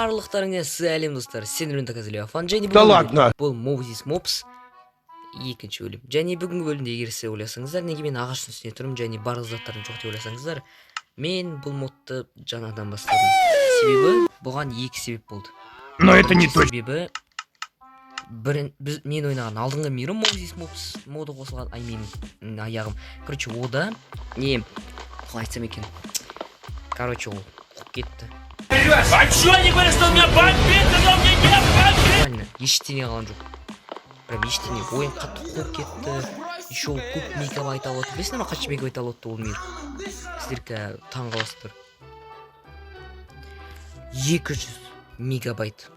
Барлықтарыңа сәлем, достар! Сендермен Таказалиафан және Да бүгінгі ладно. Бұл Mowzies Mobs екінші бөлім. Және бүгінгі бөлімде, егер сіздер ойласаңыздар, неге мен ағаштың үстінде тұрмын және барлық заттарым жоқ деп ойласаңыздар, мен бұл модты жаңадан бастадым. Себебі бұған екі себеп болды. Но это не Бірінші точно. себебі біз, мен ойнаған алдыңғы мирім Mowzies Mobs моды қосылған, ай, менің аяғым. Короче, ода не, қалай айтсам екен? Короче, ол қуып кетті. А чё они говорят, что у меня бомбит, когда у меня не бомбит? Буквально ештеңе қалған жоқ, прям ештеңе. Ойын қатты қуып кетті, еще ол көп мегабайт алып отыр. Білесіңдер ма, қанша мегабайт алып отыр ол мир? Сіздер қазір таң қаласыздар: 200 мегабайт.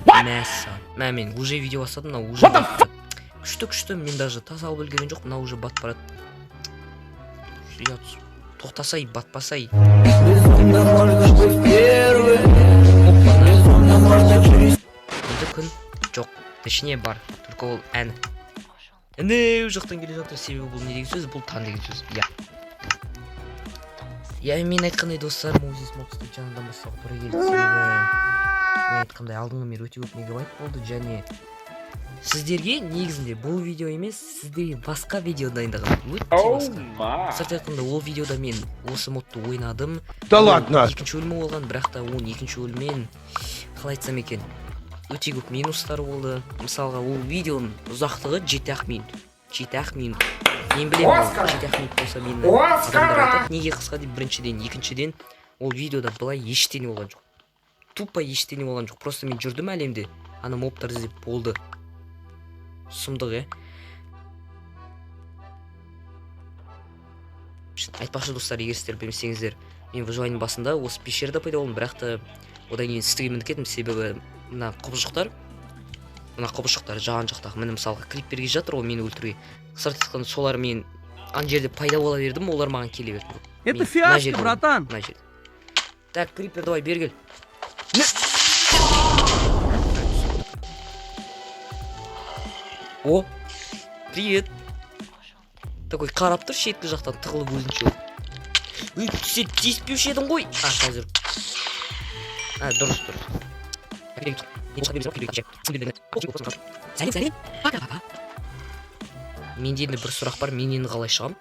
Мәссаған! Мә, мен уже видео бастадым, мынау уже What the батып барады. Күшті, күшті. Мен даже тас алып үлгерген жоқ, мынау уже батып барады. Ұят, тоқтасай, батпасай. Безумно можно быть первым. Опа. Безумно можно через Енді күн жоқ, точнее, бар, только ол ән әнеу жақтан келе жатыр. Себебі бұл не деген сөз? Бұл таң деген сөз. Иә, мен айтқандай, достар, Mowzies Mobsты жаңадан бастауға тура келді. Себебі мен айтқандай, алдыңғы мир өте көп мегабайт болды. Және сіздерге негізінде бұл видео емес, сіздерге басқа видео дайындағанмын, өте басқа. Сырт айтқанда, ол видеода мен осы модты ойнадым. Да Ол ладно. екінші бөлімі болған, бірақ та оның екінші бөлімімен, қалай айтсам екен, өте көп минустар болды. Мысалға, ол видеоның ұзақтығы 7 ақ минут, 7 ақ минут. Мен білемін, ол 7 ақ минут болса, мені адамдар айтады, неге қысқа деп, біріншіден. Екіншіден, ол видеода былай ештеңе болған жоқ, тупо ештеңе болған жоқ. Просто мен жүрдім әлемде, ана мобтар іздеп, болды. Сұмдық, иә. Айтпақшы, достар, егер сіздер білмесеңіздер, мен выживание басында осы пещерада пайда болдым, бірақ та одан кейін үстіге мініп кеттім. Себебі мына құбыжықтар жан жақтағы, міне, мысалға, криперге жатыр ғой мені өлтіруге. Сырт айтқанда, солар, мен ана жерде пайда бола бердім, олар маған келе берді. Это Мен мына фиаско, жерде болдым, братан. мына жерде. Так, крипер, давай, бері кел. О, привет! Такой қарап тұр шеткі жақтан тығылып өзінше. Үй, сен тиіспеуші едің ғой. А, қазір. А, дұрыс, дұрыс. Сәлем, сәлем, пока, пока. Менде енді бір сұрақ бар: мен енді қалай шығамын?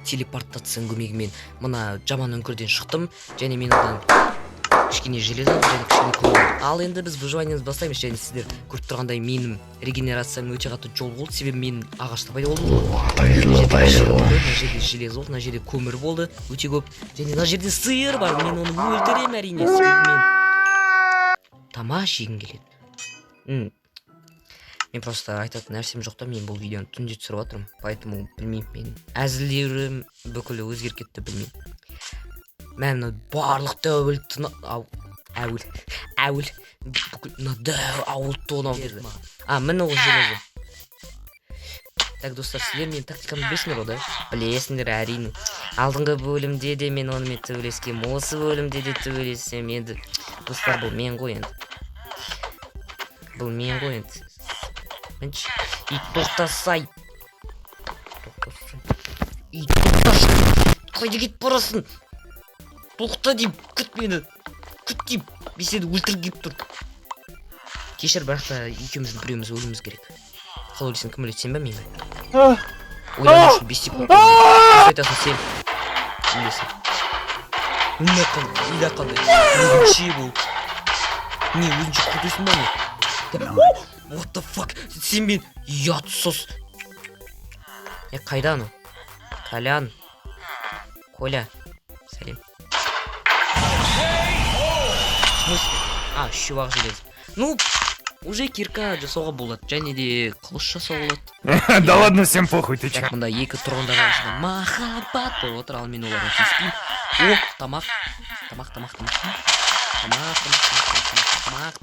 Телепортацияның көмегімен мына жаман үңгірден шықтым және мен одан кішкене железо алдым және кішкене көмір алдым. Ал енді біз выживаниемізді бастаймыз. Және сіздер көріп тұрғандай, менің регенерациям өте қатты жол болды, себебі мен ағашта пайда болдым ғой. Мына жерде болды, мына жерде железо болды, мына жерде көмір болды өте көп және мына жерде сиыр бар. Мен оны өлтіремін, әрине, себебі мен тамақ жегім келеді. Мен просто айтатын нәрсем жоқ та. Мен бұл видеоны түнде түсіріп жатырмын, поэтому білмеймін, мен әзілдерім бүкілі өзгеріп кетті, білмеймін. Мә, мына барлық дәу ау, әуіл, әуіл, бүкіл мына дәу ауыл тонау берді. А, міне, ол железо. Так, достар, сіздер менің тактикамды білесіңдер ғой, да? Білесіңдер, әрине. Алдыңғы бөлімде де мен онымен төбелескенмін, осы бөлімде де төбелесемін. Енді, достар, бұл мен ғой енді, бұл мен ғой енді. Мінші, и тоқтасай, тоқтасай, и тоқташы! Қайда кетіп барасың? Тоқта деймін, күт мені, күт деймін, мен сені өлтіргім келіп тұр. Кешір, бірақ та екеуміздің біреуміз өлуіміз керек. Қалай ойлайсың, кім өледі, сен ба, мен бе? Ойлану үшін 5 секунд. Дұрыс айтасың, сен өлесің. Мына қандай, мына қандай өзінше бұл? Не, өзінше крутойсың ба, не? What the fuck? Сен мен ұятсыз! Е, қайда анау Колян? Коля, сәлем! В смысле? А, үшеу ақ железо. Ну, уже кирка жасауға болады және де қылыш жасауға болады. Да ладно, всем похуй, ты чё? Так, мында екі тұрғындар арасында махаббат болып отыр, ал мен оларға тиіспеймін. О, тамақ, тамақ, тамақ, тамақ, тамақ, тамақ, тамақ, тамақ,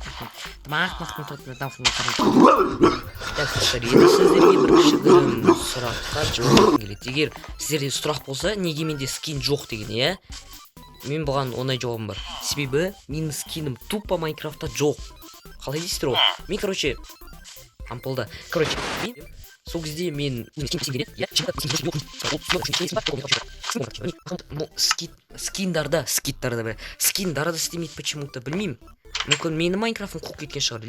тамақ, тамақ, тамақ, тамақ, тамақ. Так, достар, енді сіздерге бір кішігірім сұраққа жауап бергім келеді. Егер сіздерде сұрақ болса, неге менде скин жоқ деген, иә, мен бұған оңай жауабым бар: себебі менің скинім тупо Майнкрафтта жоқ. Қалай дейсіздер ғой? Мен, короче, ампулда, короче, мен Сол кезде мен скиндарда скиттарда бля, скиндар да істемейді почему-то, білмеймін. Мүмкін, мені Майнкрафтым қуып кеткен шығар,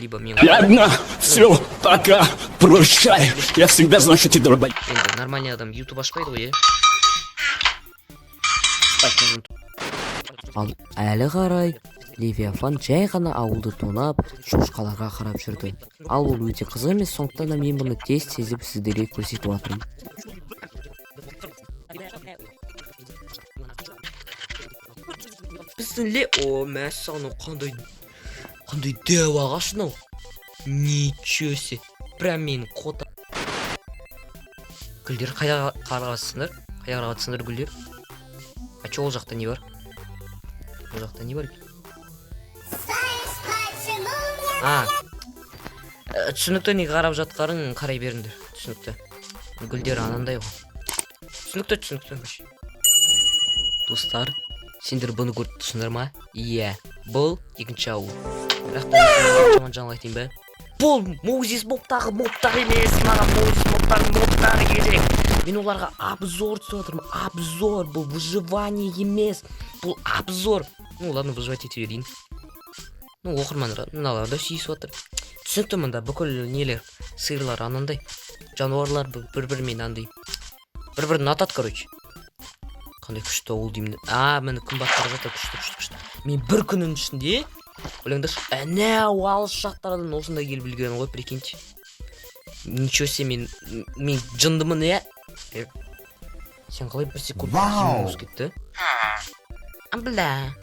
либо мен Ладно, все, пока, прощай. Я всегда знал, что ты долбоеб. Енді нормальный адам ютуб ашпайды ғой, иә? Спать нужно. Ал әлі қарай Левиафан жай ғана ауылды тонап, шошқаларға қарап жүрді. Ал ол өте қызық емес, сондықтан да мен бұны тез сезіп, сіздерге көрсетіп жатырмын. Біздің ле, о, мәссаған, мынау қандай дәу ағаш мынау! Ничего себе, прям менің қота. Гүлдер, қайда қарап жатсыңдар? Қайда қарап жатсыңдар, гүлдер? А че, ол жақта не бар? Ол жақта не бар? А, түсінікті, не қарап жатқанын, қарай беріңдер. Түсінікті, гүлдер анандай ғой. Түсінікті, түсінікті вообще. Достар, сендер бұны көріп тұрсыңдар ма? Иә, бұл екінші ауыл. Бірақ та жаман жаңалық айтайын ба? Бұл Моузис мобтағы мобтар емес, маған Моузис мобтар мобтары керек. Мен оларға обзор түсіріп жатырмын, обзор. Бұл выживание емес, бұл обзор. Ну ладно, выживать ете берейін. Ну, оқырмандар мыналар да сүйісіп жатыр. Түсінікті, мында бүкіл нелер, сиырлар анандай, жануарлар бір бірімен андай бір бірін атады, короче. Қандай күшті ауыл деймін. А, міне, күн батып бара жатыр. Күшті, күшті, күшті. Мен бір күннің ішінде, ойлаңдаршы, анау алыс жақтардан осында келіп үлгерген ғой, прикиньте. Ничего себе, мен жындымын, иә. Е, сен қалай бір секунд ауысып кетті? А, бля,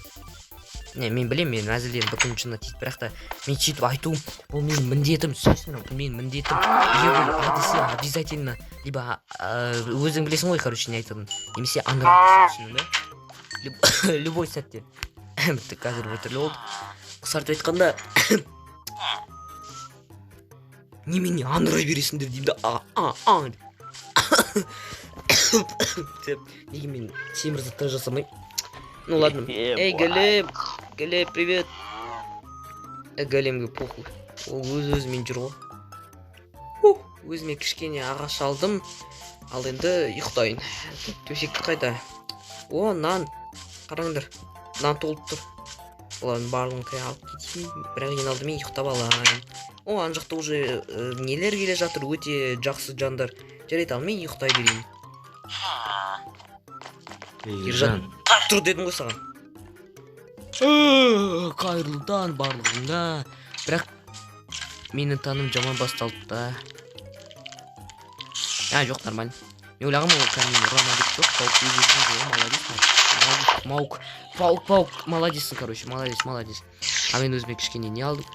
не, мен білемін, менің әзілдерім бүкіл жынына тиді, бірақ та мен сөйтіп айтуым, бұл менің міндетім, түсінесіңдер ме? Бұл менің міндетім. Егер ол а десе, обязательно либо өзің білесің ғой, короче, не айтатынын, немесе аңырап, түсіндің бе? Любой сәтте. Бітті, қазір біртүрлі болды. Қысқартып айтқанда, немене аңырай бересіңдер деймін да, а а а деп. Неге мен темір заттар жасамаймын? Ну ладно. Эй, Голем, Голем, привет! Големге похуй, ол өз өзімен жүр ғой. Ух, өзіме кішкене ағаш алдым. Ал енді ұйықтайын. Төсекті қайда? О, нан! Қараңдар, нан толып тұр. Олардың барлығын кіре алып кетейін, бірақ ең алдымен ұйықтап алайын. О, ана жақта уже нелер келе жатыр, өте жақсы жандар. Жарайды, ал мен ұйықтай берейін. Ержан, тұр дедім ғой саған! Қайырлы таң барлығыңа! Бірақ менің таңым жаман басталды да. А, жоқ, нормально. Мен ойлағанмын, ол кәдімгі мені ұра ма деп. Жоқ, паук өз өзін жолы. Молодец, молодец, маук, паук, паук, молодецсің, короче, молодец, молодец. А мен өзіме кішкене не алдым?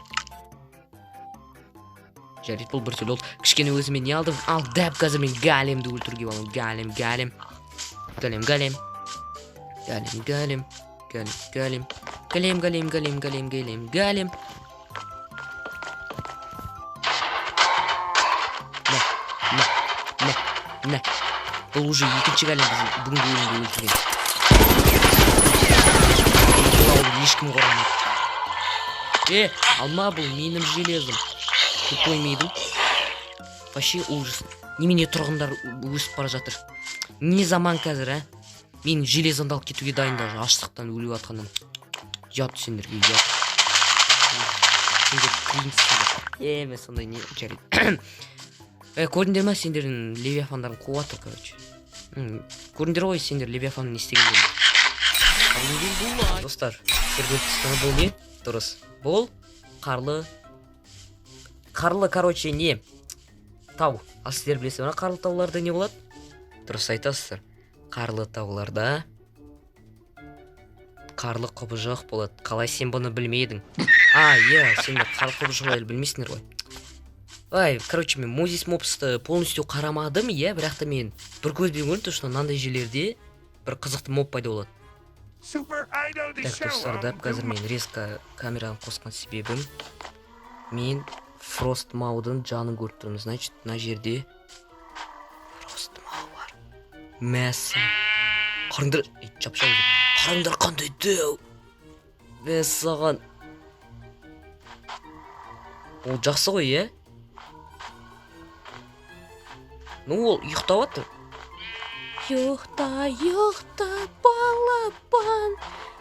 Жарайды, бұл біртүрлі болды. Кішкене өзіме не алдым? Ал дәп қазір мен големді өлтіруге боламын. Голем, голем, голем, голем, голем, голем, голем, голем, голем, голем, голем, голем, голем, голем. Мә, мә, мә, мә! Бұл уже екінші голем біз бүгінгі өлімде өлтірген. Бұл ауыл ешкім қорамайды. Е, алма, бұл менің железом, тупой мидың. Вообще ужас, немене тұрғындар өсіп бара жатыр? Не заман қазір, ә? Мен железомды алып кетуге дайын, даже аштықтан өліп жатқаннан. Ұят сендерге, ұят! Сендер кринжсіңдер. Е, мен сондай не, жарайды. Е, көрдіңдер ма, сендердің левиафандарың қуып жатыр, короче. Көрдіңдер ғой сендер левиафанның не істегендерін. Достар, сіздер көріп тұрсыздар, бұл не? Дұрыс, бұл қарлы, короче, не, тау. Ал сіздер білесіздер ма, қарлы тауларда не болады? Дұрыс айтасыздар, қарлы тауларда қарлы құбыжық болады. Қалай сен бұны білмедің? А, иә, сендер қарлы құбыжық әлі білмейсіңдер ғой. Ай, короче, мен Мозис Мопсты полностью қарамадым, иә, бірақ та мен бір көзбен көрдім, то что мынандай жерлерде бір қызықты моб пайда болады. Так, достар, дәп қазір мен резко камераны қосқан себебім, мен Фрост Маудың жанын көріп тұрмын. Значит, мына жерде Фрост Мау бар. Мәссаған, қараңдар! Ей, жап. Қараңдар, қандай дәу! Мәссаған! Ол жақсы ғой, иә? Ну, ол ұйықтап жатыр. Ұйықта, ұйықта, балапан,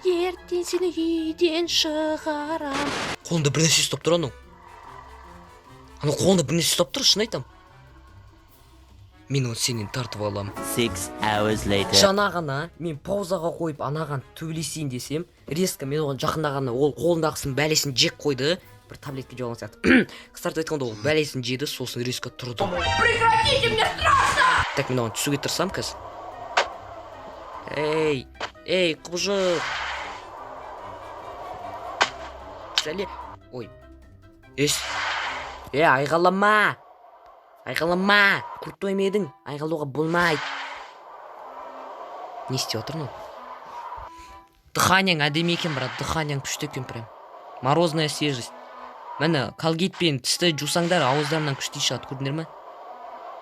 ертең сені үйден шығарам. Қолында бір нәрсе ұстап тұр анау. Анау қолында бір нәрсе ұстап тұр, шын айтам. Мен оны сенен тартып аламын. 6 hours later. Жаңа ғана мен паузаға қойып, анаған төбелесейін десем, резко мен оған жақындағанда, ол қолындағысын, бәлесін жеп қойды. Бір таблетка жеп алған сияқты. Қысқартып айтқанда, ол бәлесін жеді, сосын резко тұрды. Прекратите, мне страшно! Так, мен оған түсуге тырысамын қазір. Ей, ей, құбыжық! Сәле, ой, ес, е, айғалама, айғалама! Крутой ма едің? Айғалауға болмайды. Не істеп жатыр мынау? Дыханиең әдемі екен, брат, дыханиең күшті екен, прям морозная свежесть. Міне, Колгейтпен тісті жусаңдар, ауыздарынан күшті иіс шығады, көрдіңдер ма?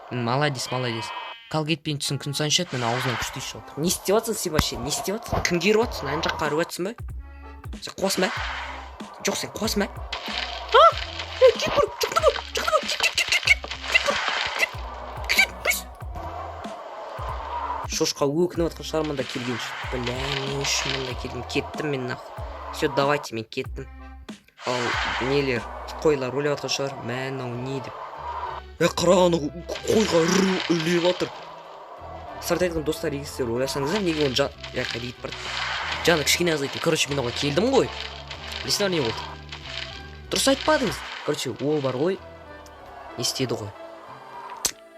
Молодец, молодец. Колгейтпен тісін күн сайын ішеді, міне, аузынан күшті иіс шығады. Не істеп жатырсың сен вообще? Не істеп жатырсың? Кімге ұрып жатырсың? Ана жаққа ұрып жатырсың ба? Сен қуасың ба? Жоқ, сен қуасың ба? А, ей, кет бұрын, жақындама, жақындама, кет, кет, кет, кет, кет, кет бұрын, кет, кет, бес. Шошқа өкініп жатқан шығар мында келген үшін. Бля, не үшін мында келдім? Кеттім мен нахуй. Все, давайте, мен кеттім. Ал нелер, қойлар ойлап жатқан шығар, мә, мынау не деп. Е, қара, анау қойға іліп жатыр. Сырт айтқан, достар, егер сіздер ойласаңыздар, неге оны жан, я, қайда кетіп барды, жаны кішкене азайтты. Короче, мен оған келдім ғой, білесіңдер, не болды? Дұрыс айтпадыңыз. Короче, ол бар ғой, не істеді ғой.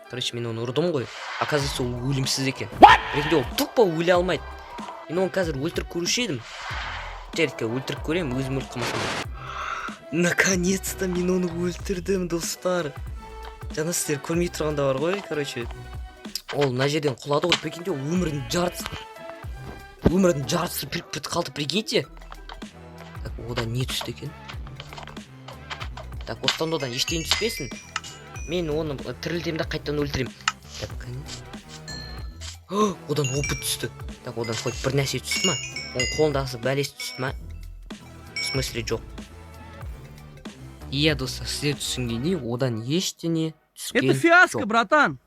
Короче, мен оны ұрдым ғой, оказывается, ол өлімсіз екен. Прикиньте, ол тупо өле алмайды. Мен оны қазір өлтіріп көруші едім. Жарайды, өлтіріп көремін, өзім өліп қалмасам. Наконец-то мен оны өлтірдім, достар. Жаңа сіздер көрмей тұрғанда бар ғой, короче, ол мына жерден құлады ғой. Прикиньте, ол өмірінің жартысы бітіп қалды, прикиньте. Так, одан не түсті екен? Так, осыдан, одан ештеңе түспесін. Мен оны тірілтемін да, қайтадан өлтіремін. Так, кәне. Одан опыт түсті. Так, одан хоть бір нәрсе түсті ма? Оның қолындағысы, бәлесі түсті ма? В смысле жоқ? Иә, достар, сіздер түсінгендей, одан ештеңе түскен Это фиаско, жоқ. братан.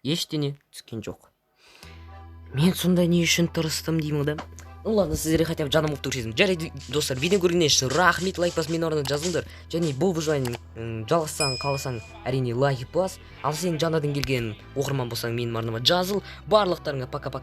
Ештеңе түскен жоқ. Мен сонда не үшін тырыстым деймін да. Ну ладно, сіздерге хотя бы жаным болып көрсеттім. Жарайды, достар, видео көргендер үшін рахмет. Лайк басып, менің орнына жазыңдар. Және бұл выживание жалғассаң, қаласаң, әрине, лайк бас. Ал сен жаңадан келген оқырман болсаң, менің арнама жазыл. Барлықтарыңа пока, пока.